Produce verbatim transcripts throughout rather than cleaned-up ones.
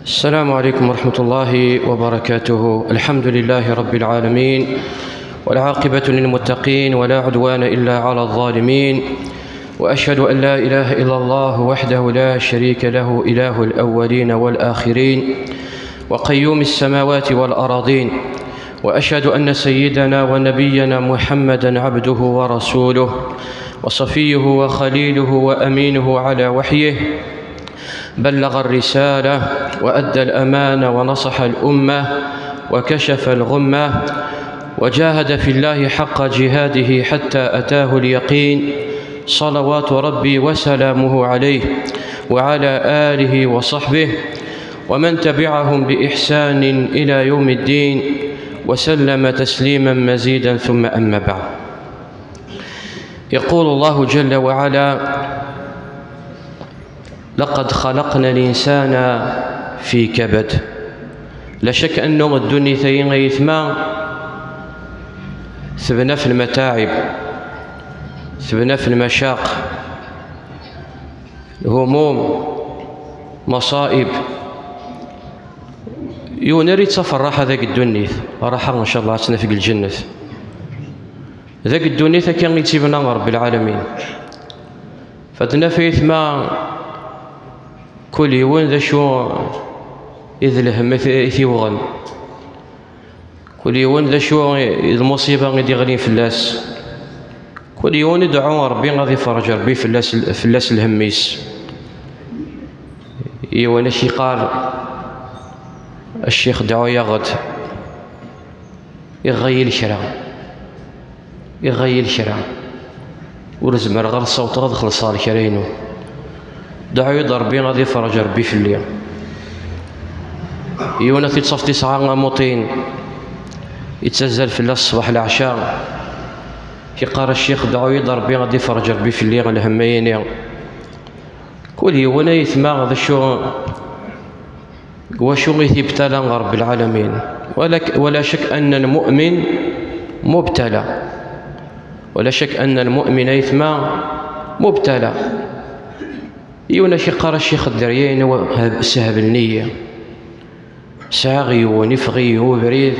السلام عليكم ورحمة الله وبركاته. الحمد لله رب العالمين، والعاقبة للمتقين، ولا عدوان إلا على الظالمين، وأشهد أن لا إله إلا الله وحده لا شريك له، إله الأولين والآخرين، وقيوم السماوات والأراضين، وأشهد أن سيدنا ونبينا محمدا عبده ورسوله، وصفيه وخليله وأمينه على وحيه، بلغ الرسالة، وأدى الأمانة، ونصح الأمة، وكشف الغمة، وجاهد في الله حق جهاده حتى أتاه اليقين، صلوات ربي وسلامه عليه، وعلى آله وصحبه، ومن تبعهم بإحسان إلى يوم الدين، وسلم تسليما مزيدا، ثم أما بعد. يقول الله جل وعلا: لقد خلقنا الإنسان في كبد. لا شك أنه الدنيا تيغيثما ثبنا في المتاعب، ثبنا في المشاق، الهموم، مصائب. يونري تصفى الراحة ذاك الدنيا، راحة إن شاء الله تنفق الجنة. ذاك الدنيا كان يتيبنا رب العالمين. Fad naf aytma, kul yiwen d acu i d lhemm i t-, i t-iwɣen. Kul yiwen d acu i d lmuṣiba i d-iɣlin fell-as. Kul yiwen iduɛu Ṛebbi ad ifreǧ Ṛebbi fell-as, fell-as lhemm-is. Yiwen ad k-iqqar, a ccix, dɛu-yaɣ-d. Iɣayil kra. Iɣayil kra. Ur zemreɣ ara ad sawteɣ ad xellṣeɣ lekra-inu. Dɛu-yi-d Ṛebbi ad ifreǧ Ṛebbi fell-i. Yiwen ad t-id-tafeḍ yesɛa amuṭin, yettazzal fell-as ṣṣbeḥ leɛca. Yeqqar, a ccix, dɛu-yi-d Ṛebbi ad ifreǧ Ṛebbi fell-i lhemm-ayini. Kul yiwen aytma d acu Wacu i t-ibtala Ṛebbi lɛalamin? Wala, wala cak anna lmu'min mubtala. Wala cak anna lmu'min aytma mubtala. Yiwen ak-iqqar, a ccix, dderya-inu sehblen-iyi. Sɛiɣ yiwen, ifeɣ-iyi ubrid,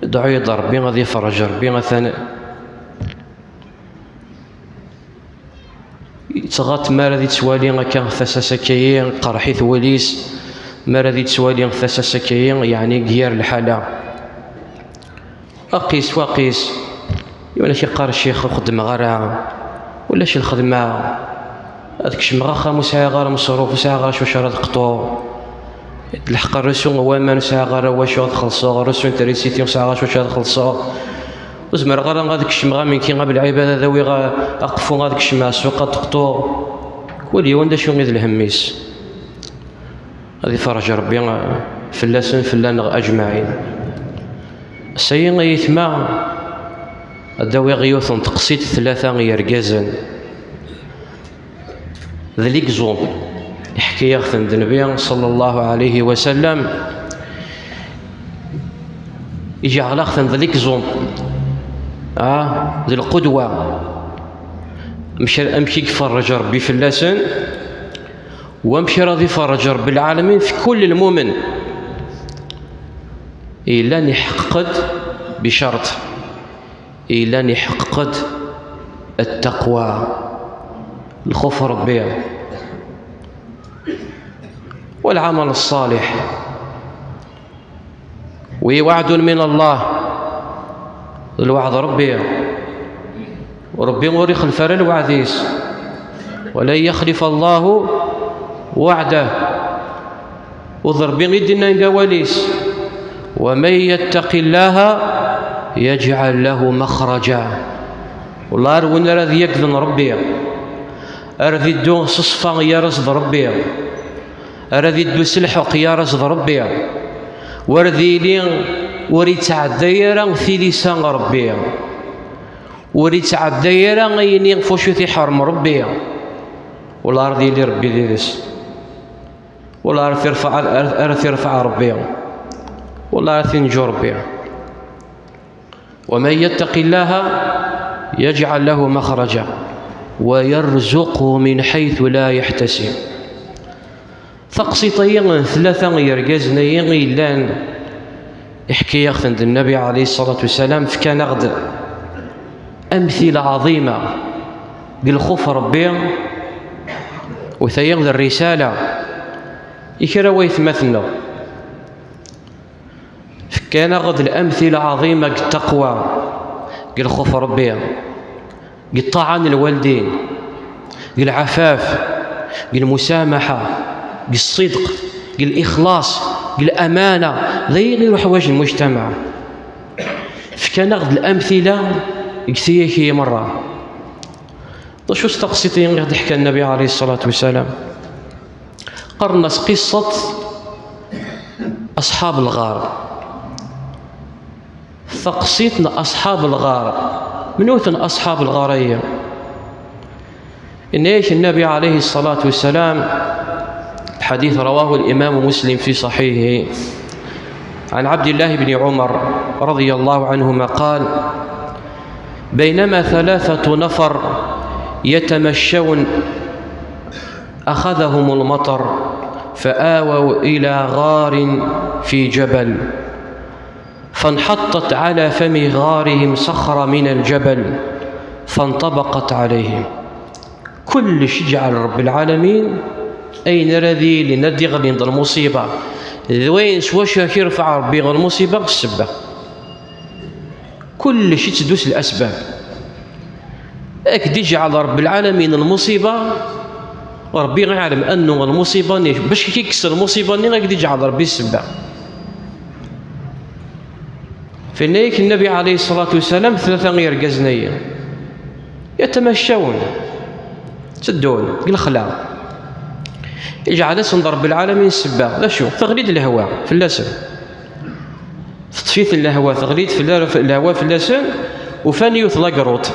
dɛu-yi-d Ṛebbi ad ifreǧ Ṛebbi, atan yettɣaṭ mi ara d-ittwali akka tasa-s akkayi, qerḥ-it wul-is, mi ara d-ittwali tasa-s akkayi, yeɛni deg yir lḥala. Aqis waqis, yiwen ak-iqqar, ccix, ur xeddmeɣ ara, ulac lxedma, ad kecmeɣ axxam ur sɛiɣ ara meṣruf, ur sɛiɣ ara acu ara d-qṭuɣ. Lḥeqq rrusu n waman ur sɛiɣ ara wacu ad xellṣeɣ, rrusu n trisiti ur sɛiɣ acu ad xellṣeɣ. Ur zemreɣ ara ad kecmeɣ am nekki am lɛibad, ad awiɣ a-, aqfu, ad kecmeɣ ssuq, ad qṭuɣ. Kul yiwen d acu i d lhemm-is. Ad iferrej Ṛebbi fell-asen, fell-aneɣ aǧmaɛin. Ass-ayi ay aytma, ad d-awiɣ yiwet n teqsiṭ, tlata yergazen. D l'exemple. Iḥka-yaɣ-ten-d Nnbi ṣalla Llahu ɛalayhi wa sallam. Iǧeɛl-aɣ-ten d l'exemple. Ah, d lqudwa. Amek, amek i iferrej Ṛebbi fell-asen, wamek ara ad iferrej Ṛebbi lɛalamin f kull lmumen. Yellan iḥeqqeq-d bicerṭ. Yellan iḥeqqeq-d ttaqwa, lxuf Ṛebbi, walɛamal ṣṣaliḥ. Wi waɛdun min Allah, d lweɛd Ṛebbi. Ṛebbi ur ixellef ara lweɛd-is. Wa lan yaxlifa Allahu weɛdah. U d Ṛebbi i d-yennan deg wawal-is: "Wa man yattaqi Llaha yajɛal lahu maxraja." Wellah ar win ara d-yagden Ṛebbi, ara d-iddu s ṣṣfa yar-as d Ṛebbi, ara d-iddu s lḥeqq yar-as d Ṛebbi, ur d-yili, ur yettɛedday ara tilisa n Ṛebbi, ur yettɛedday ara ayen ɣef wacu i t-iḥrem Ṛebbi. Wellah ar d-yili Ṛebbi did-s. Wellah ara t-irfeɛ, ara, ara t-irfeɛ Ṛebbi. Wellah ara t-inǧu Ṛebbi. "Wa man yattaqi Llaha yajɛal lahu maxraja." ويرزقه من حيث لا يحتسب. Taqsiṭ-agi n tlata yergazen-agi i yellan, iḥka-yaɣ-ten-d Nnabi ɛalayhi ṣṣalatu wassalam, fkan-aɣ-d amtila ɛḍima deg lxuf Ṛebbi, u tayi d rrisala i kra waytmaten-nneɣ. Fkan-aɣ-d lamtila ɛḍima deg ttaqwa, deg lxuf Ṛebbi, deg ṭṭaɛa n lwaldin, deg lɛafaf, deg lmusamaḥa, deg ṣṣidq, deg lixlaṣ, deg lamana, d ayen i uḥwaǧ lmujtamaɛ. Fkan-aɣ-d lamtila deg tiyaki merra. D acu-tt taqsiṭ-agi i ɣ-d-iḥka Nnabi ɛalayhi ṣṣalatu wassalam? Qqaren-as qiṣṣat aṣḥab lɣar. Taqsiṭ n aṣḥab lɣar. Menwten aṣḥab lɣar-agi? Yenna-yak Nnabi ɛalayhi ṣṣalatu wassalam, الحديث رواه الإمام مسلم في صحيحه، عن عبد الله بن عمر رضي الله عنهما قال: بينما ثلاثة نفر يتمشون أخذهم المطر فآووا إلى غار في جبل، فانحطت على فم غارهم صخرة من الجبل فانطبقت عليهم. Kullec iǧɛel Ṛebbi lɛalamin, ayen ara d-yilin, ad d-iɣlin d lmuṣiba, d wayen s wacu ara k-irfeɛ Ṛebbi lmuṣiba, d ssebba. Kullec itteddu s lasbab. Ad k-d-iǧɛel Ṛebbi lɛalamin lmuṣiba, Ṛebbi iɛlem annu lmuṣiba-nni, bac ad k-ikkes lmuṣiba-nni, ad k-d-iǧɛel Ṛebbi ssebba. Yenna-yak Nnabi ɛalayhi ṣṣalatu wassalam, tlata yergazen-agi يتمشون, tteddun deg lexla, iǧɛel-asen-d Ṛebbi lɛalamin ssebba. D acu? Teɣli-d lehwa fell-asen. Teṭṭef-iten lehwa, teɣli-d fell-, lehwa fell-asen, ufan yiwet lagruṭ,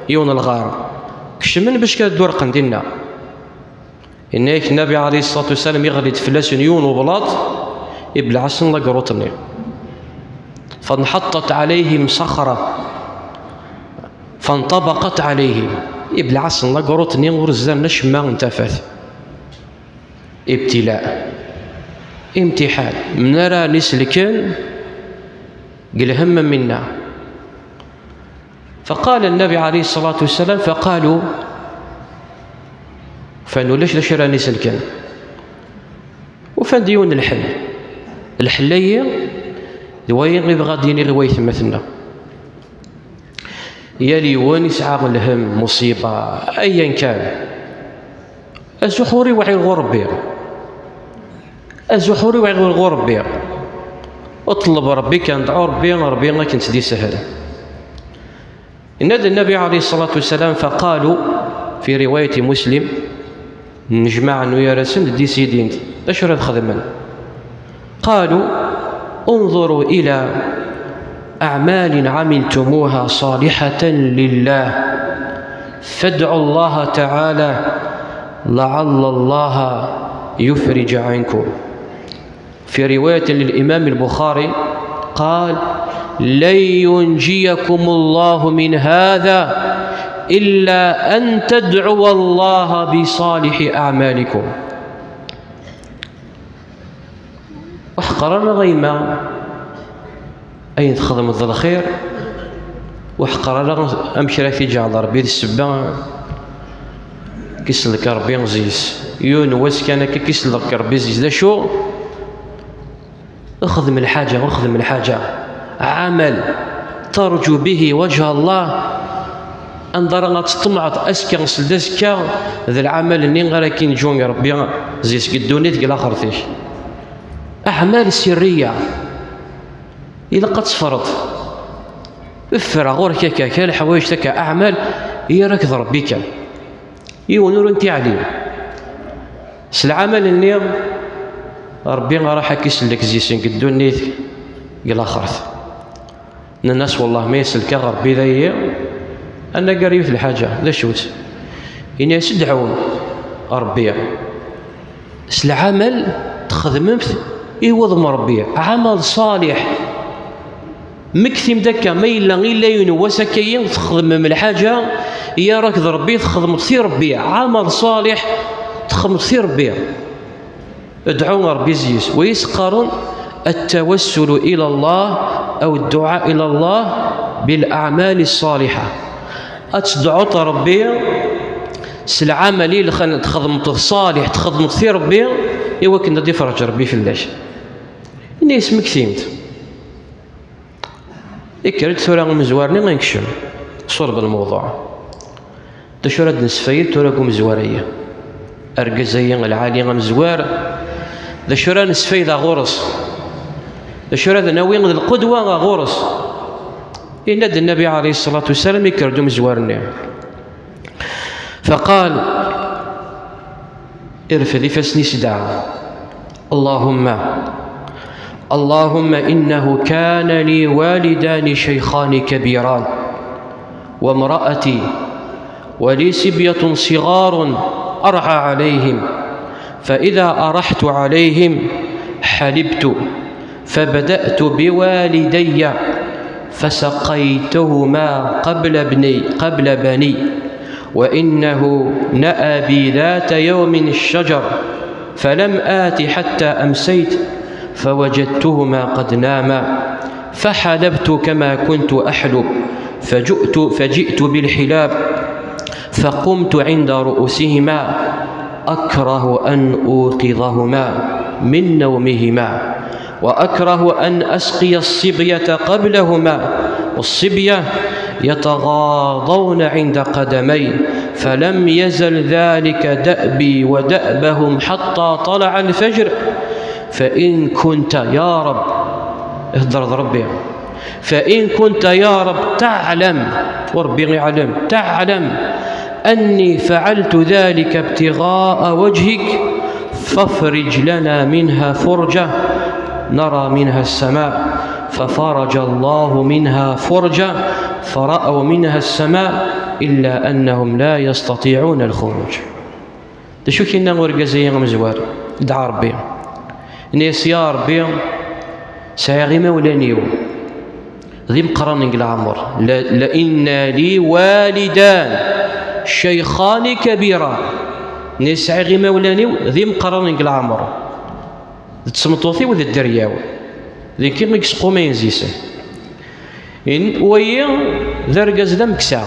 yiwen lɣar. Kecmen bac ad d-urqen dinna. Yenna-yak Nnabi ɛalayhi ṣṣalatu wassalam, iɣli-d fell-asen yiwen ublaḍ, ibleɛ-asen lagruṭ-nni. فانحطت عليهم صخرة فانطبقت عليهم. Ibleɛ-asen lagruṭ-nni, ur zzan acemma n tafat. ابتلاء, امتحان, mi ara n-iselken deg lhemm am winna. فقال النبي عليه الصلاة والسلام: فقالوا, ufan ulac d acu ara n-iselken. Ufan-d yiwen n lḥel. Lḥel-agi d wayen i bɣa ad d-iniɣ i waytmaten-nneɣ. Yal yiwen isɛa lhemm, muṣiba, ayen kan. Azuḥ ur iwɛi ɣur Ṛebbi. Azuḥ ur iwɛi ɣur Ṛebbi. Ṭleb Ṛebbi kan, dɛu Ṛebbi, Ṛebbi akken tt-d-isehel. Yenna-d Nnabi ɛalayhi ṣṣalatu wassalam: فقالوا, في رواية مسلم, nnejmaɛ n uyar-asen d-isidin, d acu ara xedmen? قالوا: انظروا إلى أعمال عملتموها صالحة لله، فادعوا الله تعالى لعل الله يفرج عنكم. في رواية للإمام البخاري قال: لن ينجيكم الله من هذا إلا أن تدعوا الله بصالح أعمالكم. Ur ḥeqqer ara a gma ayen txedmeḍ d lxir, ur ḥeqqer ara amek ara k-iǧɛel Ṛebbi d ssebba k-isellek Ṛebbi zzi-s. Yiwen wass kan akka k-isellek Ṛebbi zzi-s. D acu? Xdem lḥaǧa, xdem lḥaǧa. Ɛamal ترجو به وجه الله. Anda ara ad tṭemɛeḍ azekka, seld azekka, d lɛamal-nni ara k-inǧun Ṛebbi zzi-s deg ddunit, deg laxert-ik. Aɛmal sirriya. Ilaq ad teffreḍ. Ffreɣ ɣur-k akka, kra leḥwayeǧ akka, aɛmal, ira-k d Ṛebbi kan. Yiwen ur ntiɛlim. S lɛamal-nni, Ṛebbi araḥ ad k-isellek zzi-s deg ddunit, deg laxert. Nnan-as: والله ma isellek-aɣ Ṛebbi dayi, ad naggar yiwet lḥaǧa. D acu-tt? Ini-as: ddɛu Ṛebbi s lɛamal txedmemt i wudem Ṛebbi, ɛamal ṣaliḥ. Mmektim-d akka, ma yella, illa yiwen wass akka-yi txedmem lḥaǧa, Iyyaḍ akked Ṛebbi, txedmeḍ tiṛebbiɛ, ɛamal ṣaliḥ, txedmeḍ tiṛebbiɛ. Dɛu Ṛebbi zzi-s. Wa i s-qqaren التوسل إلى الله أو الدعاء إلى الله بالأعمال الصالحة. Ad tedɛuḍ Ṛebbi s lɛamal i lxan txedmeḍ ṣaliḥ, txedmeḍ tiṛebbiɛ, i wakken ad ifreǧ Ṛebbi fell-ak. Ini-as mektim-d. Ikker-d tura umezwar-nni, ad nekcem ṣulb lmewḍuɛ. D acu ara d-nesfayed tura deg umezwar-agi? Argaz-agi lɛali amezwar, d acu ara nesfayed ɣur-s? D acu ara d-nawi d lqudwa ɣur-s? Yenna-d Nnabi ɛalayhi ṣṣalatu wassalam, ikker-d umezwar-nni. Faqal, irfed ifassen-is, idɛa: اللهم، اللهم إنه كان لي والدان شيخان كبيران، وامرأتي، ولي صبية صغار أرعى عليهم، فإذا أرحت عليهم حلبت، فبدأت بوالدي فسقيتهما قبل ابني، قبل بني، وإنه نأى بي ذات يوم الشجر، فلم آت حتى أمسيت، فوجدتهما قد ناما، فحلبت كما كنت أحلب، فجئت، فجئت بالحلاب، فقمت عند رؤوسهما، أكره أن أوقظهما من نومهما، وأكره أن أسقي الصبية قبلهما، والصبية يتغاضون عند قدمي، فلم يزل ذلك دأبي ودأبهم حتى طلع الفجر. فإن كنت يا رب، اهدر ربي، فإن كنت يا رب تعلم، وربي يعلم، تعلم أني فعلت ذلك ابتغاء وجهك، فافرج لنا منها فرجة نرى منها السماء. ففرج الله منها فرجة فرأوا منها السماء، إلا أنهم لا يستطيعون الخروج. D acu k-yenna urgaz-agi amezwar? Dɛa Ṛebbi. Ini-as: Ya Ṛebbi, sɛiɣ imawlan-iw d imeqqranen deg leɛmer. La, la inna li walidan, cayxani kabira. Ini-as: sɛiɣ imawlan-iw d imeqqranen deg leɛmer. D tmeṭṭut-iw d dderya-w. D nekki i yesqumayen zzi-sen. In, wayi d argaz d ameksa,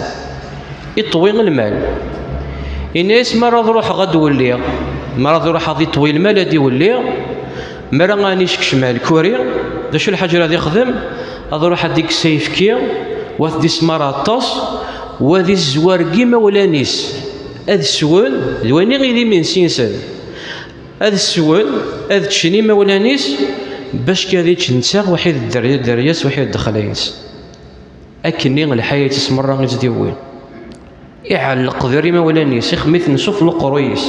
iṭwi lmal. Ini-as: mi ara ad ruḥeɣ ad d-welliɣ, mi ara ad ruḥeɣ ad iṭwi lmal ad iwelli, mi ara ad isekcem lkuri, d acu lḥaǧa ara ad ixdem? Ad ruḥ ad ikkes ayefki, wa ad d-ismar aṭas, wa ad izzwer deg imawlan-is, ad swen, d wayen i d iminsi-nsen. Ad swen, ad ččen imawlan-is, bac ad ičč netta waḥid dderya, dderya-s, waḥid ddexla-ines. Akkenni lḥayat-is merra i tt-d-iwwi. Iɛelleq dir imawlan-is, ixemmiten suf leqru-is.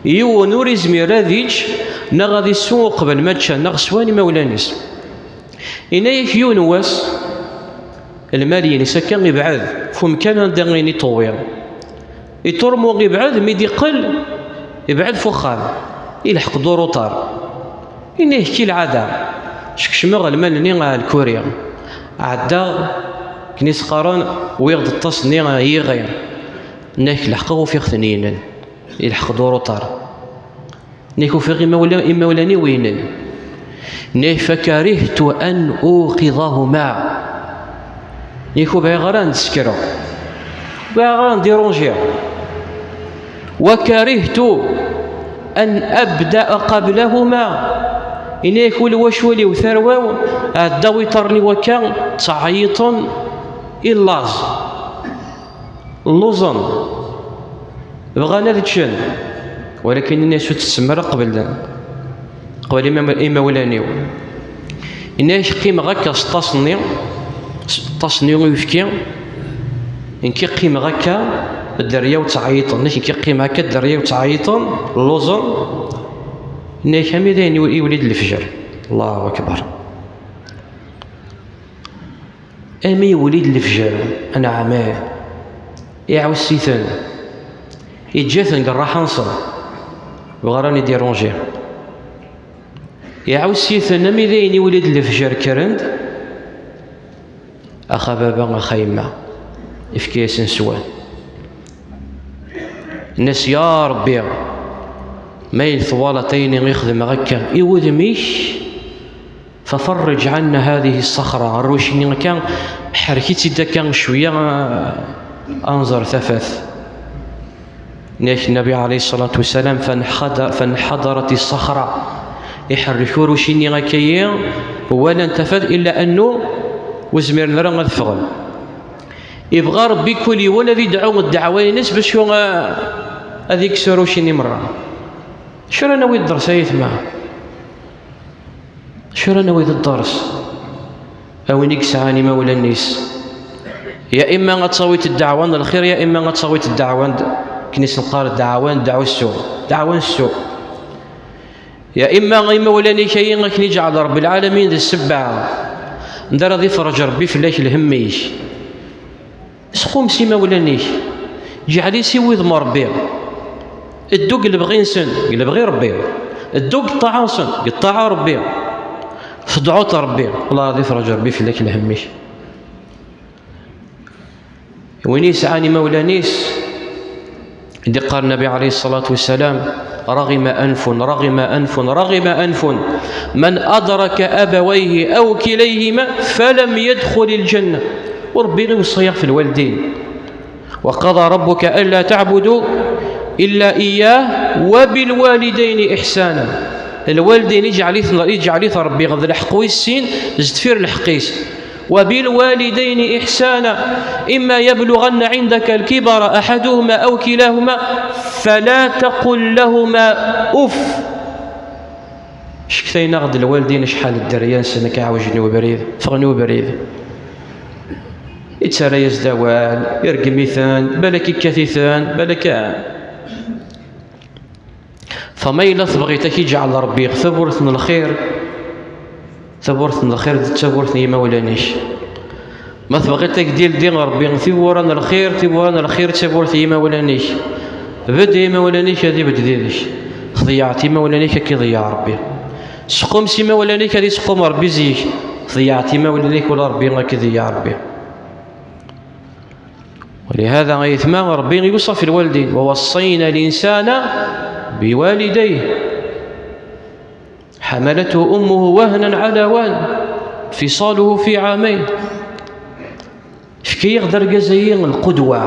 Yiwen ur izmir ad ičč, neɣ ad isew uqbel ma ččan neɣ swan imawlan-is. Yenna-yak yiwen wass, lmal-ines akka ibɛed, f umkan anda i iṭewwi. Iṭurmu ibɛed, mi d-iqqel, ibɛed f uxxam, ilḥeq-d uruṭar. Yenna-yak ki lɛada, skecmeɣ lmal-nni ɣer lkuri. Ɛeddaɣ, akken i s-qqaren, wwiɣ-d ṭṭas-nni n yiɣi. Yenna-yak leḥqeɣ ufiɣ-ten yinen, ilḥeq-d uruṭar. Nek ufiɣ imawla-, imawlan-iw yinen. Nek fakarihtu an uqidahuma. Nek ur bɣiɣ ara ad n-sekreɣ. Ur bɣiɣ ara ad n-dirujiɣ. Wa karihtu an abda'a qablahuma. Ini-ak ul wacwal-iw, tarwa-w, ɛeddaɣ iṭarren-iw akka, ttɛeyyiṭen i llaẓ. Lluẓen. Bɣan ad ččen. Walakin ini-as ur tettem ara qbel, qbel imam-, imawlan-iw. Ini-ak qqimeɣ akka s ṭṭas-nni, s ṭṭas-nni uyefki. Nekki qqimeɣ akka, dderya-w ttɛeyyiṭen. Nekki qqimeɣ akka, dderya-w ttɛeyyiṭen, lluẓen. Ini-ak ami d ayen iw-, iwli-d lefjer. Allahu akbar. Ami yewli-d lefjer, anɛam, iɛuss-iten, iǧǧa-ten deg rraḥa-nsen, bɣa ara n-idiruji. Iɛuss-iten, ami d ayen yewli-d lefjer kkren-d, ax a baba, ax a yemma, ifka-yasen swan. Nna-s: "Ya Ṛebbi, ma i twalaḍ ayen i xedmeɣ akka i wudem-ik, fafarriǧ ɛanna hadihi ṣṣaxra, rruc-nni akka, ḥerrek-itt-id akka cwiya, a, a nẓer tafat." Nna-k Nnabi ɛalayhi ṣṣalatu wassalam: "Fanḥada-, fanḥadarat ṣṣaxra." Iḥerrek urruc-nni akka-yi, walan tafat, illa annu ur zmiren ara ad ffɣen. Ibɣa Ṛebbi kul yiwen ad idɛu ddeɛwa-ines bac u-, ad ikkes urruc-nni merra. Acu ara nawi d dders, ay atma? Acu ara nawi d dders? A win i yesɛan imawlan-is, ya imma ad tawiḍ ddeɛwa n lxir, ya imma ad tawiḍ ddeɛwa n d-, akken i s-neqqar ddeɛwa n ddeɛwa ssu, ddeɛwa n ssu. Ya imma imawlan-ik ayi akken iǧɛel Ṛebbi lɛalamin d ssebba n d ara d-ifreǧ Ṛebbi fell-ak lhemm-ik. Squm s imawlan-ik, ǧɛel-itt i wudem n Ṛebbi. Ddu deg lebɣi-nsen, deg lebɣi Ṛebbi. Ddu deg ṭṭaɛa-nsen, deg ṭṭaɛa Ṛebbi. Tedɛuḍ Ṛebbi, Allah ad ifreǧ Ṛebbi fell-ak lhemm-ik. Win yesɛan imawlan-is, i d-iqqar Nnabi ɛalayhi ṣṣalatu wassalam: "Raɣima anfun, raɣima anfun, raɣima anfun, man adraka abawayhi aw kilayhima falam yadxul lǧanna." U Ṛebbi iweṣṣa-yaɣ f lwaldin: "Wa qada rabbuka alla ta'budu illa iyyah wa bil walidayni ihsana." Lwaldin iǧɛel-iten, iǧɛel-it Ṛebbi d lḥeqq wis sin, zedfir lḥeqq-is. "Wa bil walidayni ihsana, imma yablughanna indaka al-kibara ahaduhuma aw kilahuma, fala taqul lahuma uff." Cektayen-aɣ-d lwaldin acḥal dderya-nsen akka ɛewjen i ubrid, ffɣen i ubrid. Ittarra-yas-d awal, irgem-iten, balak ikkat-iten, balak. Fa ma yella tebɣiḍ ad k-iǧɛel Ṛebbi ɣef tawwurt n lxir, tawwurt n lxir d tawwurt n yimawlan-ik. Ma tebɣiḍ ad k-d-ildi Ṛebbi tiwwura n lxir, tiwwura n lxir d tawwurt n yimawlan-ik. Bedd i yimawlan-ik ad ibedd did-k. Tḍeyyɛeḍ imawlan-ik ad k-iḍeyyeɛ Ṛebbi. Seqqum s imawlan-ik ad iseqqum Ṛebbi zik. Tḍeyyɛeḍ imawlan-ik ula Ṛebbi ad k-iḍeyyeɛ Ṛebbi. ولهذا ay atma Ṛebbi yuṣa f lwaldin: ووصينا الإنسان بوالديه حملته أمه وهنا على وهن فصاله في عامين. Efk-iyi-d argaz-ayi lqudwa.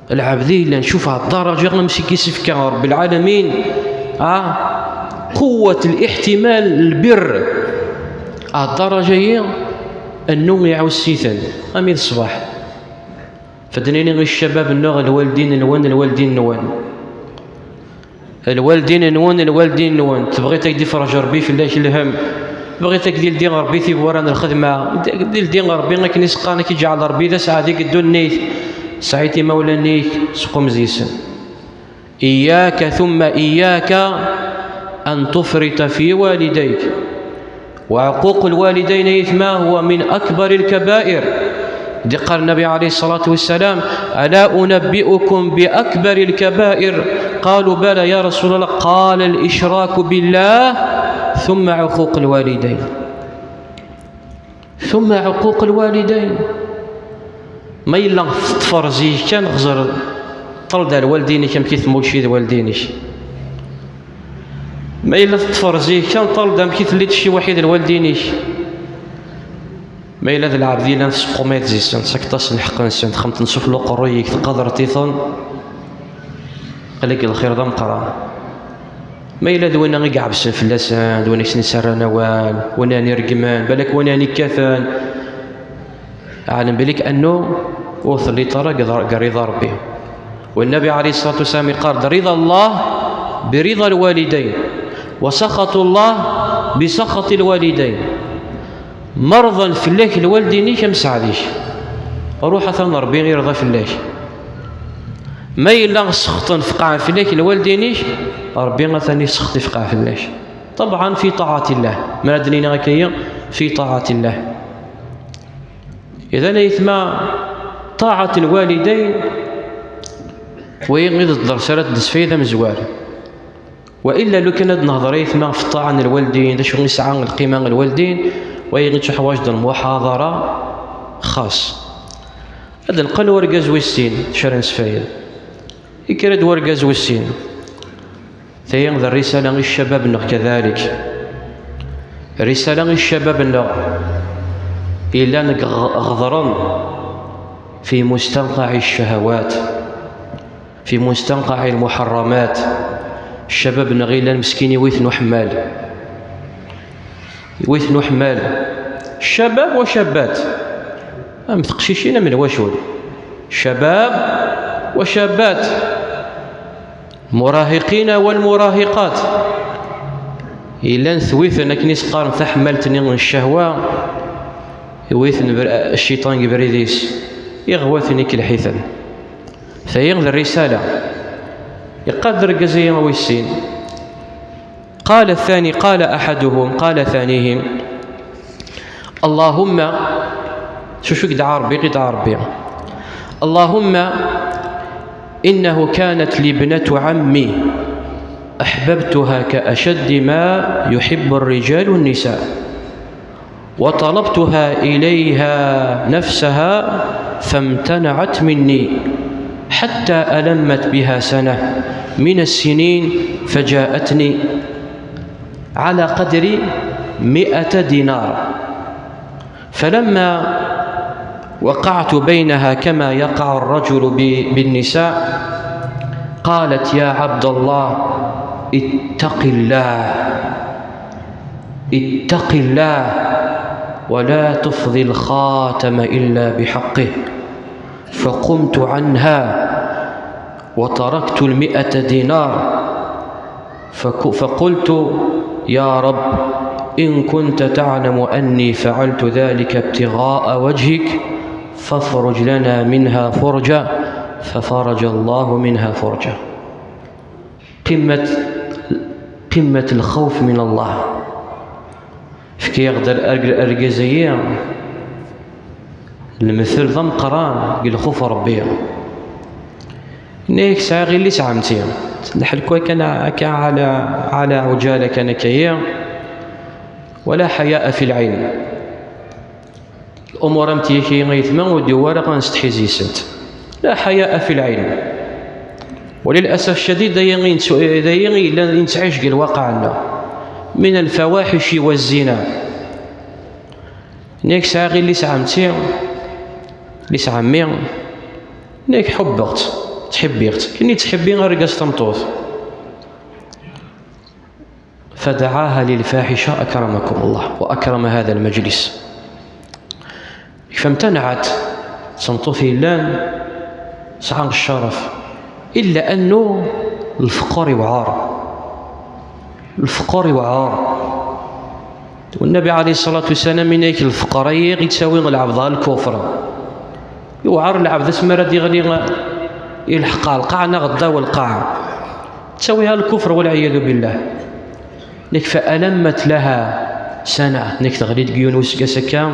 Lɛebd i yellan, cuf ɣer ddaraǧa amek i s-ifka Ṛebbi lɛalamin, ah, قوة الاحتمال البر. Ah, ddaraǧa-yi, annu iɛuss-iten, ami d ṣṣbeḥ. Fad nini i ccabab-nneɣ, lwaldin-nwen, lwaldin-nwen. Lwaldin-nwen, lwaldin-nwen. Tebɣiḍ ad k-d-ifreǧ Ṛebbi fell-ak lhemm. Tebɣiḍ ad k-d-ildi Ṛebbi tiwwura n lxedma. Ad k-d-ildi Ṛebbi akken i s-qqaren, ad k-iǧɛel Ṛebbi d aseɛdi deg ddunit. Sɛid imawlan-ik, seqqum deg-sen. إياك ثم إياك أن تفرط في والديك. وعقوق الوالدين إثما هو من أكبر الكبائر. Di qqar Nnabi ɛalayhi ṣṣalatu wassalam: ألا أنبئكم بأكبر الكبائر؟ قالوا: بلى يا رسول الله. قال: الإشراك بالله، ثم عقوق الوالدين. ثم عقوق الوالدين. Ma yella teṭṭfeḍ zik kan, xẓer, ṭṭal-d ar lwaldin-ik amek i tmuci d lwaldin-ik. Ma yella teṭṭfeḍ zik kan, ṭṭal-d amek i telliḍ tciwaḥi d lwaldin-ik. Ma yella d lɛebd yellan tseqqum-it deg-sen, tsakeḍ-asen lḥeqq-nsen, txemmeḍ-ten sufella uqerruy-ik, tqadreḍ-iten, aql-ik deg lxir d ameqqran. Ma yella d winna i iɛebsen fell-asen, d winna i sen-isserran awal, winna i ireggmen, balak winna i kkaten, ɛlem belli annu ur telliḍ ara deg, deg rida Ṛebbi. Wa Nnabi ɛalayhi ṣṣalatu wassalam iqqar-d: رضا الله برضا الوالدين، وسخط الله بسخط الوالدين. Ma rḍan fell-ak lwaldin-ik, am sseɛd-ik. Ruḥ, atan Ṛebbi irḍa fell-ak. Ma yella sexṭen, feqɛen fell-ak lwaldin-ik, Ṛebbi atan isexṭ, ifqeɛ fell-ak. طبعا في طاعة الله. Mi ara d-nini akka-yi, في طاعة الله. Idan ay atma, طاعة الوالدين, wayi i d dders ara d-nesfayed amezwar. Wa illa lukan ad nehder ay atma ɣef ṭṭaɛa n lwaldin, d acu i yesɛa lqima n lwaldin, wayi i tuḥwaǧ d lmuḥaḍara xas. Ad neqqel urgaz wis sin, d acu ara nesfayed. Yekker-d wergaz wis sin. Tayi d rrisala i ccabab-nneɣ kadalik. Rrisala i ccabab-nneɣ yellan deg ɣ-, ɣeḍren fi mustanqaɛ ccahawat, fi mustanqaɛ lmuḥerramat. Ccabab-nneɣ yellan meskin iwit n uḥemmal. Iwit n uḥemmal. Ccabab wa cabbat. Am teqcicin am lwacul. Ccabab wa cabbat. Murahiqina wal murahiqat. Yellan twiten akken i s-qqaren taḥemmalt-nni n ccahwa. Iwiten br-, cciṭan deg ubrid-is. Iɣwaten ikelḥiten. Tayi d rrisala. Iqqar-d argaz-agi wis sin. قال الثاني، قال أحدهم، قال ثانيهم: اللهم، شو، شو قد عربي، قد عربي. اللهم إنه كانت لي ابنة عمي أحببتها كأشد ما يحب الرجال النساء، وطلبتها إليها نفسها فامتنعت مني، حتى ألمت بها سنة من السنين فجاءتني على قدر مائة دينار، فلما وقعت بينها كما يقع الرجل ب-، بالنساء، قالت: يا عبد الله، اتق الله، اتق الله، ولا تفضي الخاتم إلا بحقه. فقمت عنها وتركت المائة دينار، فك-، فقلت: يا رب، إن كنت تعلم أني فعلت ذلك ابتغاء وجهك فافرج لنا منها فرجا، ففرج الله منها فرجا. قمة، قمة الخوف من الله. Fkiɣ-d ar-, ar-, argaz-agi lemtel d ameqqran deg lxuf n Ṛebbi. Yenna-yak: sɛiɣ yelli-s ɛemti. Lḥelku kan akka ɛla, ɛla ɛuǧala kan akka-yi. ولا حياء في العلم. Umur am tigi ay yetma ur d-yewwi ara ad nsetḥi yes-sent. لا حياء في العلم. وللأسف الشديد, d aya i nettw-, d aya i yellan, i nettɛic deg lwaqiɛ-nneɣ. من الفواحش والزنا. Nekk sɛiɣ yelli-s ɛemti, yelli-s ɛemmi, nekk ḥubbeɣ-tt, ttḥibbiɣ-tt, kenni ttḥibbi argaz tameṭṭut. فدعاها للفاحشة أكرمكم الله وأكرم هذا المجلس. فامتنعت, d tameṭṭut yellan tesɛa ccerf, إلا أنه lfeqer iwɛer. Lfeqer iwɛer. والنبي عليه الصلاة والسلام yenna-yak lfeqer-agi yettawi lɛebd ɣer lkufr. Iwɛer lɛebd asmi ara d-yeɣli, ilḥeq ɣer lqaɛa neɣ ddaw lqaɛa. Yettawi ɣer lkufr والعياذ بالله. Nekk فألمت لها سنة, nekk teɣli deg yiwen useggas akka,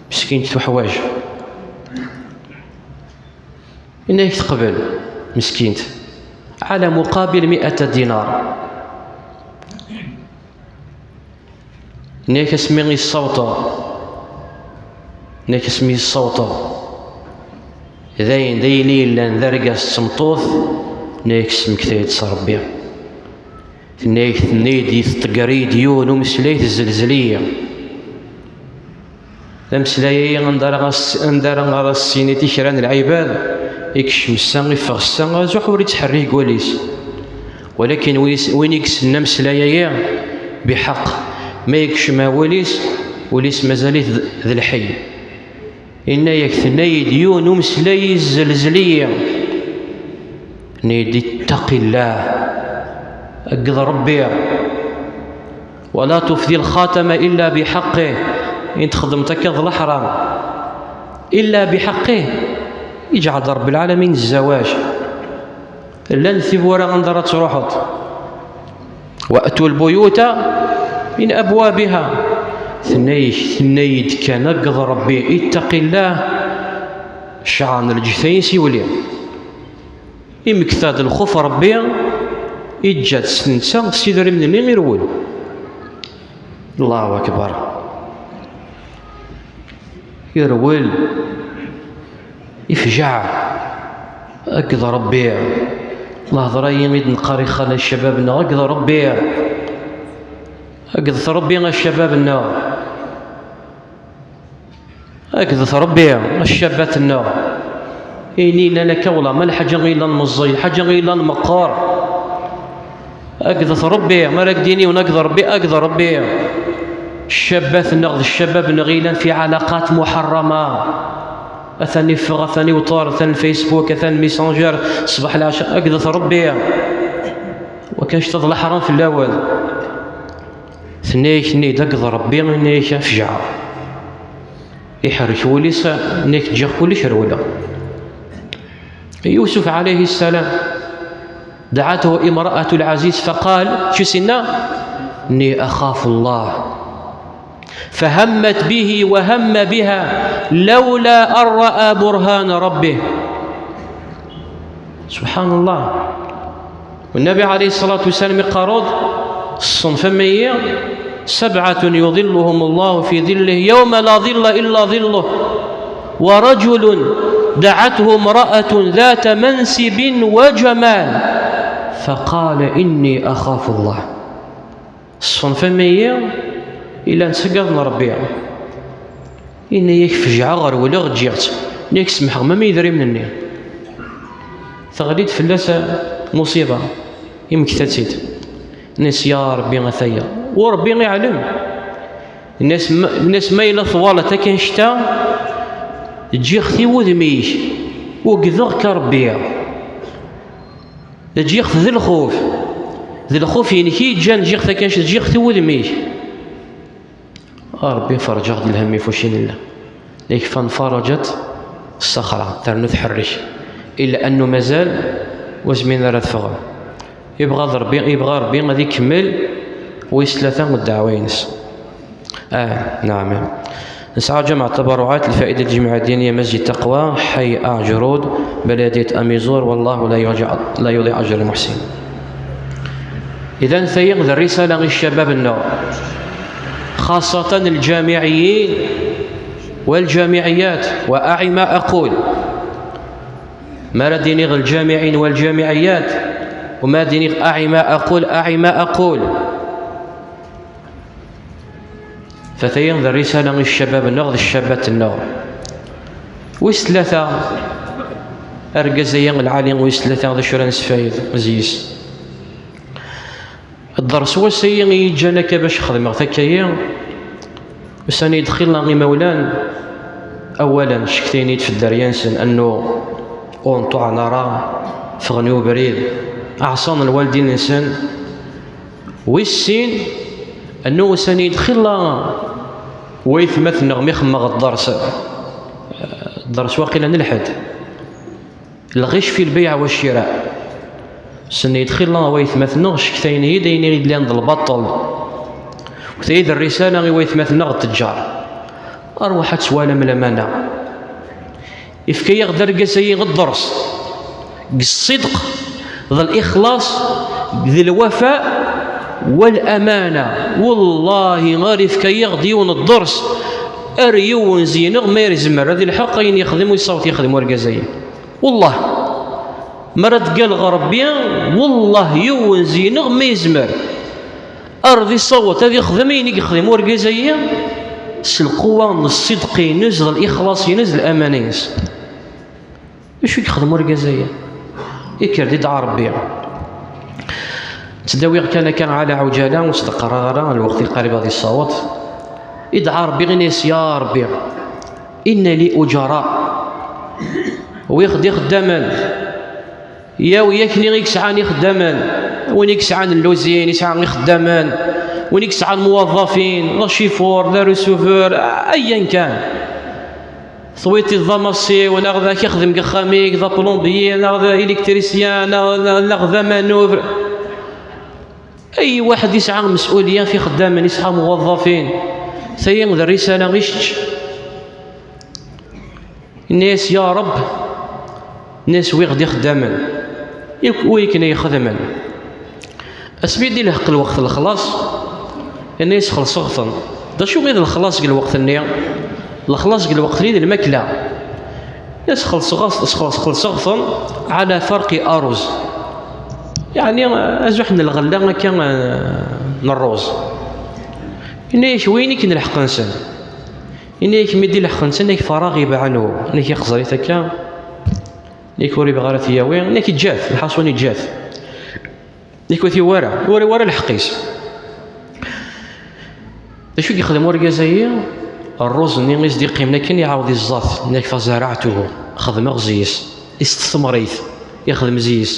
meskint tuḥwaǧ. Yenna-yak teqbel, meskint, على مقابل مائة دينار. Yenna-yak asmi i ssawṭeɣ, yenna-yak asmi i ssawṭeɣ, d ayen, d ayen i yellan d argaz d tmeṭṭut, yenna-yak smektayeɣ-d s Ṛebbi. Tenna-yak, tenna-yi-d tḍegger-iyi-d yiwen umeslay, tezzelzel-iyi. D ameslay-agi anda ara ɣas, anda ara ɣas yini i kra n lɛibad, ikcem ssa, iffeɣ ssa, azuḥ ur ittḥerrik deg wul-is. Walakin win is-, win i yessnen ameslay-agi, biḥeqq, ma yekcem ɣer wul-is, wul-is mazal-it d, d lḥey. Yenna-yak, tenna-yi-d yiwen umeslay yezzelzel-iyi. Tenna-yi-d: اتق الله, aggeḍ Ṛebbi. ولا تفضي الخاتم إلا بحقه. Ayen txeddmeḍ akka d leḥram. إلا بحقه. Iǧɛel-d Ṛebbi lɛalamin zzawaj. Llan tiwwura anda ara truḥeḍ. وأتوا البيوت من أبوابها. Tenna-yak, tenna-yi-d kan, aggeḍ Ṛebbi, اتق الله. Cɛer n lǧetta-ines iwli. Imekta-d lxuf Ṛebbi, iǧǧa-tt netta s idrimen-nni irwel. Allahu akbar. Irwel, ifjaɛ. Akked Ṛebbi. Lehḍra-yi i d-neqqar i xala ccabab-nneɣ, akked Ṛebbi. Akked Ṛebbi a ccabab-nneɣ. Akked Ṛebbi a ccabat-nneɣ. Ayen yellan akka wala ma lḥaǧa i yellan meẓẓiy, lḥaǧa i yellan meqqer. Akked Ṛebbi, ma ara k-d-iniwen akked Ṛebbi, akked Ṛebbi. Ccabat-nneɣ d ccabab-nneɣ i yellan fi ɛalaqat muḥeṛṛama. Atan iffeɣ, atan iwṭer, atan Facebook, atan Messenger, ṣṣbeḥ leɛca, akked Ṛebbi. Wakan ctaḍ leḥram fell-awen. Tenna-yak-nni-d akked Ṛebbi, yenna-yak afjeɛ. Iḥerrek wul-is, yenna-yak ǧǧiɣ kullec rewleɣ. Yusuf ɛalayhi ssalam, دعته امرأة العزيز فقال، acu s-yenna? إني أخاف الله. فهمت به وهم بها لولا أن رأى برهان ربه. سبحان الله. والنبي عليه الصلاة والسلام يقول: الصنف مية، سبعة يظلهم الله في ظله يوم لا ظل إلا ظله، ورجل دعته امرأة ذات منصب وجمال فقال: إني أخاف الله. Ṣṣenf-agi, yella nettagad n Ṛebbi. Yenna-yak: "Fejɛeɣ, rewleɣ, ǧǧiɣ-tt." Yenna-yak: "Semḥeɣ ma mi idrimen-nni." Teɣli-d fell-as muṣiba, imekta-tt-id. Yenna-as: "Ya Ṛebbi, ataya." U Ṛebbi iɛlem. Yenna-as: "Ma, yenna-as, ma yella twalaḍ akka annect-a, ǧǧiɣ-t i wudem-ik, ugdeɣ-k a Ṛebbi." Ǧǧiɣ-t d lxuf. D lxuf-inek i yeǧǧan ǧǧiɣ-t akken, ǧǧiɣ-t i wudem-ik. A Ṛebbi, ferǧeɣ-d lhemm i fuci nella. Yak fanfaraǧat ṣṣexra, ternu tḥerrek. Illa annu mazal ur zmiren ara ad ffɣen. Yebɣa d Ṛebbi, yebɣa Ṛebbi ad ikemmel wis tlata n ddeɛwa-ines. آه، نعم. نسعى جمع التبرعات لفائدة الجمعية الدينية مسجد تقوى، حي أعجرود، بلدية أميزور، والله لا يضيع، لا يضيع أجر المحسنين. إذن ثيغ الرسالة للشباب النور، خاصة الجامعيين والجامعيات، وأعي ما أقول. ما رديني الجامعين والجامعيات، وما ديني أعي ما أقول، أعي ما أقول. Fa tayi d rrisala i ccabab-nneɣ d ccabat-nneɣ. Wis tlata, argaz-agi lɛali, wis tlata, d acu ara nesfayed zzi-s? Dders wass-agi i yi-ǧǧan akka bac xedmeɣ takka-yi, ussan-iyi-d xilla imawlan, awalen, cktayen-iyi-d f dderya-nsen, annu ur nṭuɛen ara, ffɣen i ubrid, ɛṣan lwaldin-nsen. Wis sin, annu ussan-iyi-d xilla waytmaten-nneɣ mi xemmeɣ dders, dders waqila n lḥedd, lɣic fi lbayɛa wa ccira. Ussan-iyi-d xilla waytmaten-nneɣ cktayen-iyi-d ayen i yellan d lbaṭel. Wet-iyi-d rrisala i waytmaten-nneɣ d tteǧǧar. Arwaḥ ad twalam lamana. Ifka-yaɣ-d argaz-agi dders deg ṣṣidq, d lixlaṣ, d lwafa, walamana. Wallahi, ɣer ifka-yaɣ-d yiwen dders, ar yiwen zi-neɣ ma yezmer ad ilḥeq ayen yexdem u yessaweḍ yexdem urgaz-agi. Wallah, mi ara d-ggalleɣ Ṛebbi, wallah, yiwen zi-neɣ ma yezmer ar d isaweḍ ad ixdem ayen i yexdem urgaz-agi s lquwa n ṣṣidq-ines, d lixlaṣ-ines, d lamana-ines. D acu i yexdem urgaz-agi? Ikker-d idɛa Ṛebbi. Ttdawiɣ kan akka ɛla ɛuǧala, ur ttdeqqareɣ ara, lweqt i qrib ad yessaweḍ. Idɛa Ṛebbi, ini-as: "Ya Ṛebbi, inna li ujara." Wwiɣ-d ixeddamen. Yaw, yakni i yesɛan ixeddamen. Win i yesɛan lluzin, yesɛa ixeddamen. Win i yesɛan muwaḍḍafin, d acifuṛ, d arusufur, ayen kan. Twiṭiḍ d amaṣṣiw, neɣ d ak-ixdem deg uxxam-ik, d aplombier, neɣ d ilektrisyan, neɣ, neɣ, neɣ d amanuf. Ay waḥed yesɛa mes'uliya f ixeddamen, yesɛa muwaḍḍafin. Tayi d rrisala i kečč. Ini-as: "Ya Ṛebb", ini-as, "wwiɣ-d ixeddamen. Wi akken ay xedmen?" Asmi d-ilheq lweqt n lexlaṣ, ini-as: "Xellṣeɣ-ten." D acu i d lexlaṣ deg lweqt-nni? Lexlaṣ deg lweqt-nni d lmakla. Sxelṣeɣ-ten ɛla farqi aruz, yeɛni azuḥ n lɣella akka n rruz. Yenna-yak win i k-n lḥeqq-nsen. Yenna-yak mi d-i lḥeqq-nsen, yak faraɣ ibaɛnu, yak ixẓer-it akka, yak ur ibɣi ara t-yawi, yak iǧǧa-t, lḥaṣun iǧǧa-t. Yak ur t-iwara, ur iwara lḥeqq-is. D acu i yexdem urgaz-agi? Rruz-nni i s-d-iqqimen akken iɛawed iẓẓa-t, yak fazaraɛtuhu, xedmeɣ zi-s, istetemr-it, ixdem zi-s.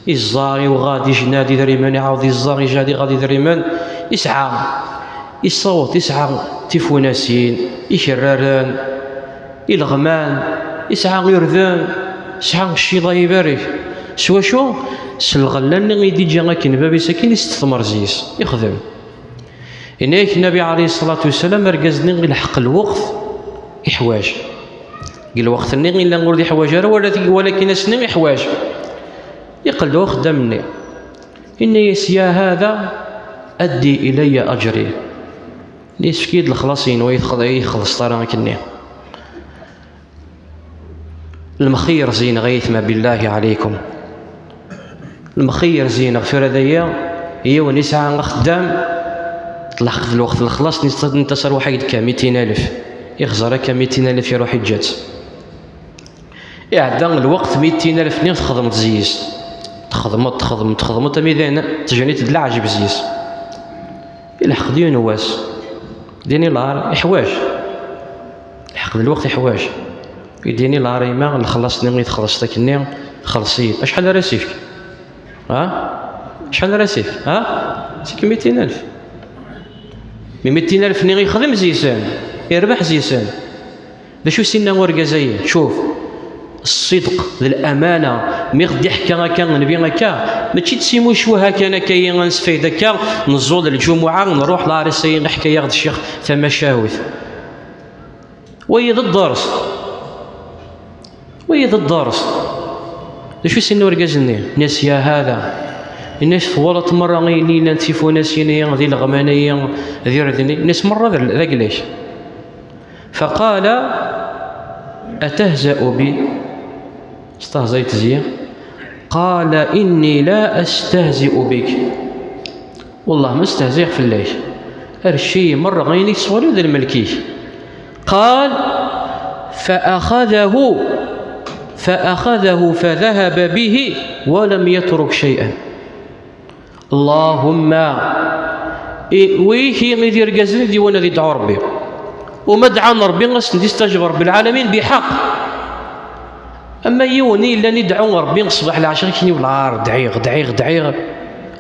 Iẓẓa, iwɣa-d, ijna-d idrimen, iɛawed iẓẓa, ijna-d, iɣa-d idrimen. Isɛa, isaweḍ, isɛa tifunasin, ikerraren, ileɣman, isɛa irden, isɛa cciḍa ibarek. S wacu? S lɣella-nni i d-iǧǧa akken bab-is akken istetemr zi-s, ixdem. Yenna-yak Nnabi ɛalayhi ṣṣalatu wassalam, argaz-nni ilḥeq lweqt iḥwaǧ. Deg lweqt-nni illa ur d-iḥwaǧ ara, wala, walakin ass-nni iḥwaǧ. Iqqel-d uxeddam-nni. Yenna-yas: "Ya hada, addi ilayya ajri." Yessefk-iyi-d lexlaṣ-inu, ur yi-txeḍ-, ur yi-txellṣeḍ ara akkenni. Lemxeyyer zi-neɣ, ay aytma, billahi ɛalaykum. Lemxeyyer zi-neɣ tura daya, yiwen isɛa axeddam, tleḥq d lweqt n lexlaṣ, netta, netta s rrwaḥ i yedka mitin alef. Ixẓer akka mitin alef, iruḥ iǧǧa-tt. Iɛedda lweqt, mitin alef-nni txedmeḍ zi-s. Txedmeḍ, txedmeḍ, txedmeḍ, ami dayen tejniḍ-d leɛǧeb zi-s. Ilḥeq-d yiwen wass, dini lɛar iḥwaǧ. Ilḥeq-d lweqt iḥwaǧ. Idini lɛar yima, lexlaṣ-nni i txellṣeḍ akkenni, xelleṣ-iyi-d. Acḥal ara s-ifk? Ha? Acḥal ara s-ifk? Ha? Seg mitin alef. Mi mitin alef-nni ixdem zi-sen, irbeḥ zi-sen. D acu s-inna urgaz-ayi? Cuf, ṣṣidq d lamana, mi ɣ-d-iḥka akka nnbi akka, mačči d timucuha kan akka-yi ad nesfayed akka, neẓẓul lǧumuɛa, nruḥ laris-ayi iḥka-yaɣ-d ccix tamacahut. Wayi d dders. Wayi d dders. D acu s-inna urgaz-nni? Inna-s: "Ya hada." Inna-s: "Twalaḍ merra ayen yellan d tifunasin-ayi, d ileɣman-ayi, d irden-ayi?" Inna-s: "Merra d, d agla-k." فقال: "أتهزأ بي؟" Testehzayeḍ zi-i? قال: "إني لا أستهزئ بك." Wellah ma stehziɣ fell-ak. Arrac-iyi merra, ayen i teswaliḍ d lmelk-ik. قال: "فأخذه، فأخذه فذهب به ولم يترك شيئا." Allahumma, i, wiki i d irgazen i d-iwan ad idɛu Rebbi. Uma dɛan Rebbi, ad sen-d-istajeb Rebbi lɛalamin biḥaq. Ama yiwen i yellan idɛu Rebbi ṣṣbeḥ leɛca, akken i welɛar, dɛiɣ, dɛiɣ, dɛiɣ,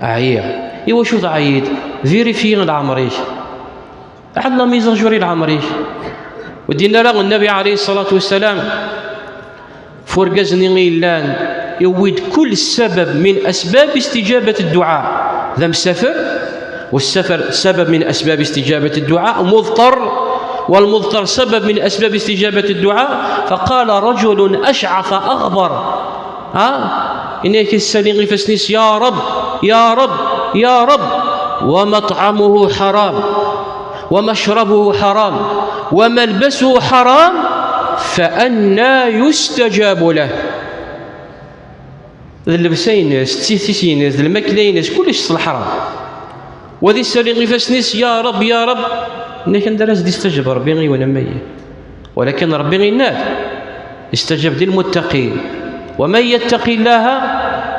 ɛyiɣ. Iwacu teɛyiḍ? Vérifier leɛmer-ik. Ɛad la mise à jour i leɛmer-ik. Ur d-yenni ara Nnabi ɛalayhi ṣṣalatu wassalam, f urgaz-nni i yellan, yewwi-d kul sabab min asbab istijabat dduɛa. D amsafer, والسفر سبب من أسباب استجابة الدعاء، مضطر، والمضطر سبب من أسباب استجابة الدعاء. فقال رجل أشعث أغبر. Ha? Yenna-yak issali ifassen-is: "Ya Reb, ya Reb, ya Reb, wa maṭɛamuhu ḥaram, wa macribuhu ḥaram, wa malbasuhu ḥaram, fa anna yustajabu lah." D llebsa-ines, d tisit-ines, d lmakla-ines, kullec s leḥram. Wa d issali ifassen-is: "Ya Reb, ya Reb." Yenna-yak anda ara s-d-istajeb Rebbi i yiwen am wayi? Walakin Rebbi yenna-d: "استجب للمتقين، ومن يتق الله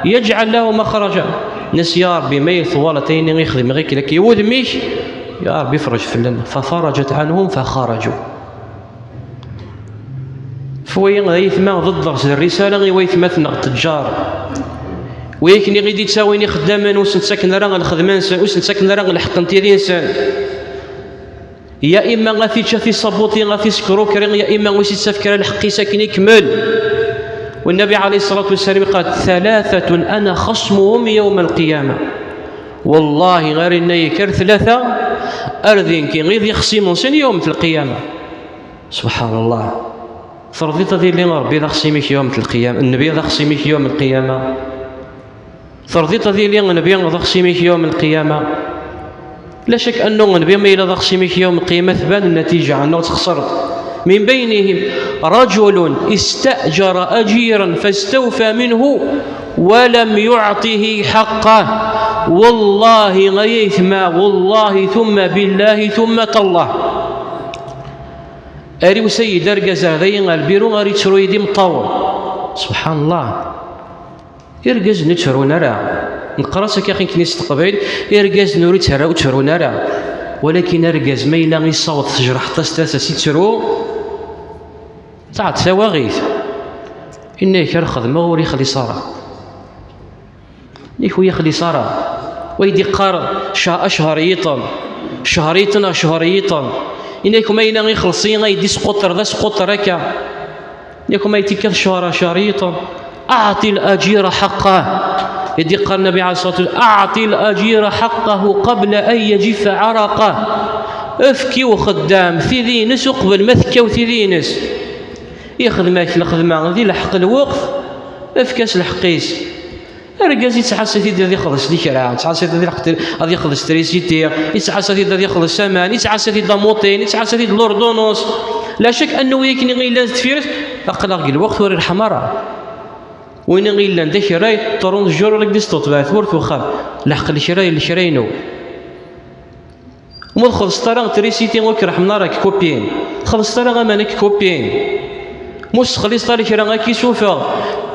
يجعل له مخرجا." Inna-s: "Ya Rebbi, ma twalaḍ ayen i xedmeɣ i k-, i wudem-ik, ya Rebbi, ferrej fell-aneɣ." ففرجت عنهم فخرجوا. F wayi, ay aytma, d dders, d rrisala i waytmaten-nneɣ ttejjar. Wi akken i ɣ-d-ittawin ixeddamen, ur sen-ttaken ara lxedma-nsen, ur sen-ttaken ara lḥeqq n tidi-nsen. Ya imma a t-ičča tiṣabuṭi, a t-iskrukri, ya imma ur s-ittaf kra lḥeqq-is akken ikmel. Wennabi ɛalayhi ṣṣalatu wassalam iqal: "ثلاثة أنا خصمهم يوم القيامة." Wallahi, ar inna-yak ar tlata, ar d nekki i d ixṣimen-nsen yawmet lqiyama. Subḥan Allah. Terḍiḍ ad yili Rebbi d axṣim-ik yawmet lqiyama, Nnbi d axṣim-ik yawmet lqiyama? Terḍiḍ ad yili Nnbi d axṣim-ik yawm lqiyama? La cak annu Nnbi ma yella d axṣim-ik yawm lqiyama, tban nnatija, annu txesreḍ. من بينهم رجل استأجر أجيرا فاستوفى منه ولم يعطه حقه. Wallahi, ay aytma, wallahi, thumma billahi, thumma tallah. Ar iwsa-yi-d argaz ar dayi ar lbiru ar ittru-yi-d imeṭṭawen. Subḥan Allah. Irgazen ur ttrun ara. Neqqar-as akka akken s teqbaylit, irgazen ur ttra-, ur ttrun ara. Walakin argaz ma yella yessaweḍ tejreḥeḍ-as tasa-s ittru, taɛḍ tawaɣit. Inna-yak ar xedmeɣ ur ixlis ara. Yak ur ixlis ara. Wa i d-iqqar ca-, acehṛ yiṭen. Cehṛ yiṭen, acehṛ yiṭen. Inna-yak ma yella ixelṣ-iyi ay d-isquṭer, d asquṭer akka. Yak ma yettikkat cehṛ, cehṛ yiṭen. أعط الأجير حقه. I d-iqqar Nnbi ɛalayhi ṣṣalatu wa ssalam, أعط الأجير حقه قبل أن يجف عرقه. Efk i uxeddam tidi-ines uqbel ma tekkaw tidi-ines. Ixdem-ak lxedma di lḥeqq lweqt, efk-as lḥeqq-is. Argaz yettɛassa-t-id ad ixelleṣ di kra, yettɛassa-t-id ad ixelleṣ, ad ixelleṣ trisiti, yettɛassa-t-id ad ixelleṣ aman, yettɛassa-t-id amuṭin, yettɛassa-t-id lurdunus. La cak annaw akken i yellan deffir-s, aql-aɣ deg lweqt ur irḥem ara. Win i yellan d akray, ṭrun jur ur ak-d-isteṭbeɛ tmurt uxxam. Leḥq lekray, lekray-inu. Ma ur txellṣeḍ ara trisiti ur k-reḥmen ara, k-kupin. Txellṣeḍ ara aman, k-kupin. Ma ur tessexliṣeḍ ara kra, ad k-isuffeɣ.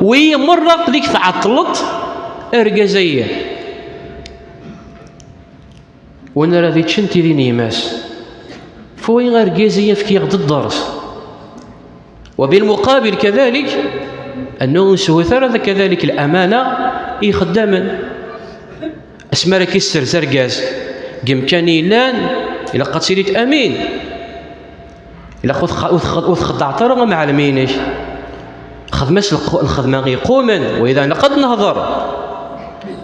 Wi merra aql-ik tɛeṭṭleḍ argaz-ayi. Win ara d-iččen tidi n yemma-s. Fwi argaz-ayi, efk-aɣ-d dders. وبالمقابل كذلك أنه ur nshut ara كذلك الأمانة i ixeddamen. Asmi ara k-isserz argaz deg yemkan yellan, ilaq ad tiliḍ amin. Ilaq ur tx-, ur tx-, ur txeddɛeḍ ara amɛellem-inek. Xdem-as lq-, lxedma yeqqumen, wa idan ilaq ad nehder.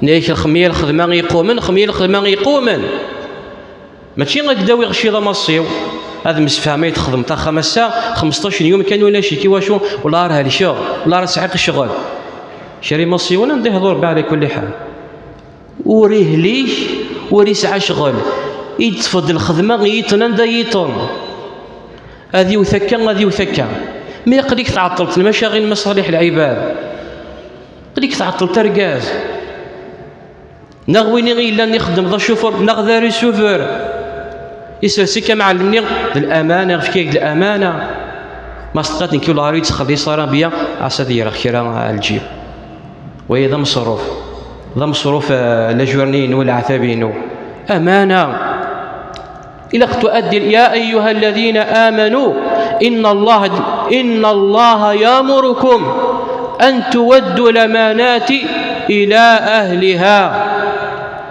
Nnek lxemya lxedma yeqqumen, xemya lxedma yeqqumen. Mačči ad k-d-awiɣ cci d amaṣṣiw, ad msefham ay txedmeḍ axxam ass-a, xmesṭac n yum kan ulac-ik, i wacu? Wala ar helkeɣ, wala ar sɛiɣ ccɣel. Kra imaṣṣiwen anda ihḍu Rebbi ɛla kulli ḥal. Ur ihlik, ur isɛa ccɣel. Iṭṭef-d lxedma yiṭen anda yiṭen. Ad iwet akka, ad iwet akka. Mi aql-ik tɛeṭṭleḍ lmacaɣil n Maṣaliḥ lɛibad. Aql-ik tɛeṭṭleḍ argaz. Neɣ win i yellan ixeddem d acufur, neɣ d arisufer. Isers-ik amɛellem-nni d lamana, efk-ak-d lamana. Ma s-tqat nekk ur yettxelliṣ ara bya, ɛas ad yerreɣ kra ɣer lǧib. Waya d ameṣruf. D ameṣruf, eh, la journée-inu, leɛtab-inu. Amana. Ilaq tuaddi, يا أيها الذين آمنوا إن الله، إن الله يأمركم أن تؤدوا الأمانات إلى أهلها.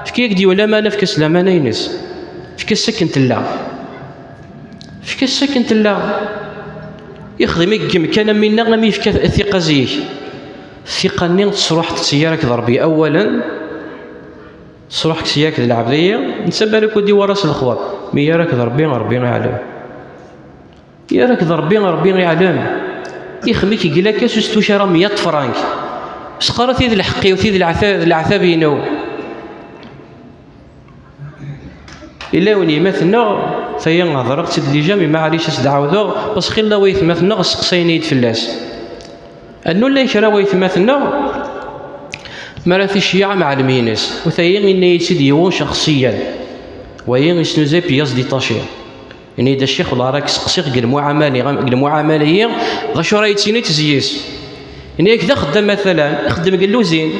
Efk-ak-d yiwen lamana, efk-as lamana-ines. Efk-as akken tella. Efk-as akken tella. Ixdem i yemkan am winna, am yefka thiqa zik. Thiqa-nni tesruḥ, tetteg ara akked Ṛebbi awalen. Sruḥ kkes yak d lɛebd-ayi, netta balak ur d-iwara s lexbaṭ. Mi ara akked Ṛebbi, Ṛebbi iɛlem. Yara-k d Ṛebbi, Ṛebbi iɛlem. Ixem-ik iglak-as ur s-tuc ara meyya tefrank. Sqarat i d lḥeqq-iw, ti d leɛta-, d leɛtab-inu. Illa win yemma-tneɣ, taya hedreɣ-tt-id dija, mi maɛlic as-d-ɛawdeɣ, parce que illa waytma-tneɣ sseqsayen-iyi-d fell-as. Annu llan kra waytmaten-nneɣ, mi ara t-iceyyeɛ amɛellem-ines, u tayi inna-yi-tt-id yiwen cexṣiyan, wayi isnuza pièce détachée. Yenna-yi-d: "A ccix, wala ara k-seqsiɣ deg lmuɛamala-, deg lmuɛamala-yi, d acu ara yi-d-tiniḍ zzi-s?" Yenna-yak d axeddam, matalan, ixeddem deg lluzin,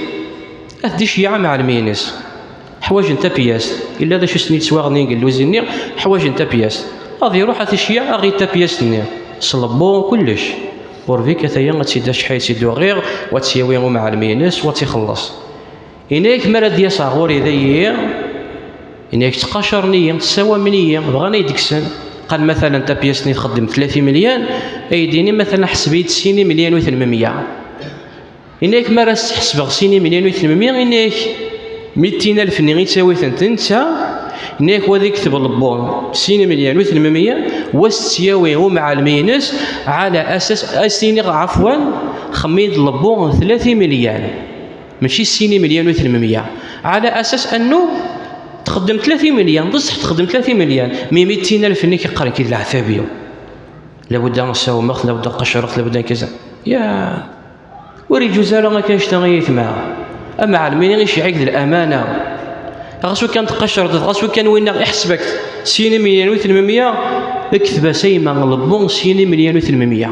ad t-iceyyeɛ amɛellem-ines. Ḥwajen tapyast. Illa d acu sen-yettwaɣnin deg lluzin-nni, ḥwajen tapyast. Ad iruḥ ad t-iceyyeɛ, aɣ-id tapyast-nni. S lebbu, kullec. Ur bik ataya ad tt-id acḥal i tt-id-uɣiɣ, u ad tt-yawi umɛellem-ines, u ad tt-ixelleṣ. Yenna-yak mi ara d-yas ɣer ɣur-i dayi, yenna-yak ttqacaren-iyi, ssawalen-iyi, bɣan ad yi-d-kksen. Qal matalan tapyast-nni txeddem tlata imelyan, ad yi-d-yini matalan ḥseb-iyi-d sin imelyan u tmenmya. Yenna-yak mi ara s-ḥesbeɣ sin imelyan u tmenmya, yenna-yak mittin alef-nni i ttawi-tent netta, yenna-yak wa ad ikteb lebbu sin imelyan u tmenmya, wa s-tt-yawi umɛellem-ines, ɛala asas, ad s-iniɣ ɛafwan, xemmi-d lebbu tlata imelyan, mačči sin imelyan u tmenmya, ɛala asas annu txeddem tlata imelyan, d ṣṣeḥ txeddem tlata imelyan, mi mittin alef-nni i k-iqqaren-k d leɛtab-iw. Labudda ad ssawmeɣ, labudda ad qacreɣ, labudda ad kaza. Ya, ur iǧuz ara akka annect-a, ay aytma. Amɛalem-nni icɛik d lamana. Ɣas ur kan tqacreḍ, ɣas ur kan winna iḥseb-ak sin imelyan u tmenmya, kteb-as a yemma lebbu sin imelyan u tmenmya.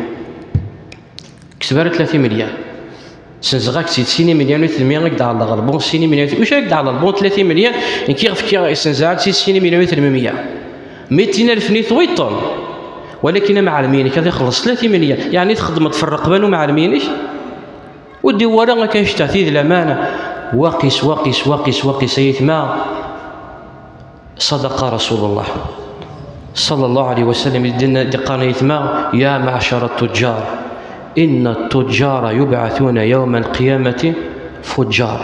Kteb ara tlata imelyan. Senzeɣ-ak-tt-id sin imelyan u tmenmya, ad k-d-ɛelleɣ lebbu sin imelyan u tmenmya. Acu ad k-d-ɛelleɣ lebbu tlata imelyan? Nekk iɣef kkiɣ, senzeɣ-ak-tt-id sin imelyan u tmenmya. Mitin alef-nni twiṭṭen. Walakin amɛalem-inek ad ixelleṣ tlata imelyan. Yeɛni txeddmeḍ f rreqba n umɛalem-inek? Ur d-iwwi ara akka annect-a, tid lamana. Waqis, waqis, waqis, waqis, ay aytma. صدق رسول الله صلى الله عليه وسلم. Yeqqar, ay aytma: يا معشر التجار، إن التجار يبعثون يوم القيامة فجار،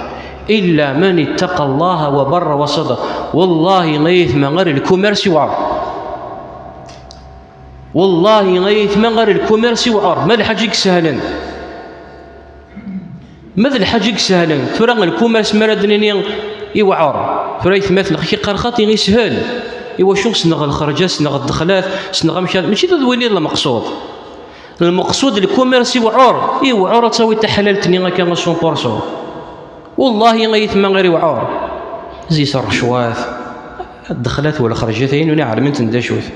إلا من اتقى الله وبر وصدق. Wallahi, ay aytma, ar lkumars iwɛer. Wallahi, ay aytma, ar lkumars iwɛer. Ma d lḥaǧa i isehlen. Ma d lḥaǧa i isehlen. Tura lkumars, mi ara d-nini iwɛer, tura aytma-tneɣ ak-iqqar xaṭi ishel. Iwacu? Sneɣ lxerǧat, sneɣ ddexlat, sneɣ amek ad, mačči d win i d lmeqsud. Lmeqsud, lkumars iwɛer, iwɛer ad tawiḍ taḥlalt-nni akka à cent pour cent. Wallahi, ay aytma, ar iwɛer. Zzi-s rrecwat, ddexlat u lxerǧat, ayen ur iɛelmen d acu-t.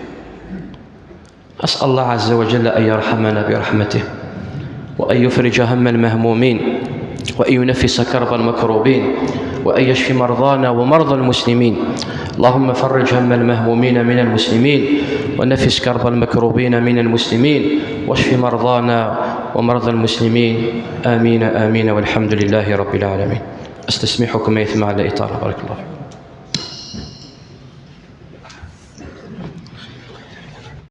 أسأل الله عز وجل أن يرحمنا برحمته، وأن يفرج هم المهمومين، وأن ينفس كرب المكروبين، وأن يشفي مرضانا ومرضى المسلمين. اللهم فرج هم المهمومين من المسلمين، ونفس كرب المكروبين من المسلمين، واشف مرضانا ومرضى المسلمين. آمين، آمين، والحمد لله رب العالمين. أستسمحكم أيتما على الإطالة. بارك الله فيكم.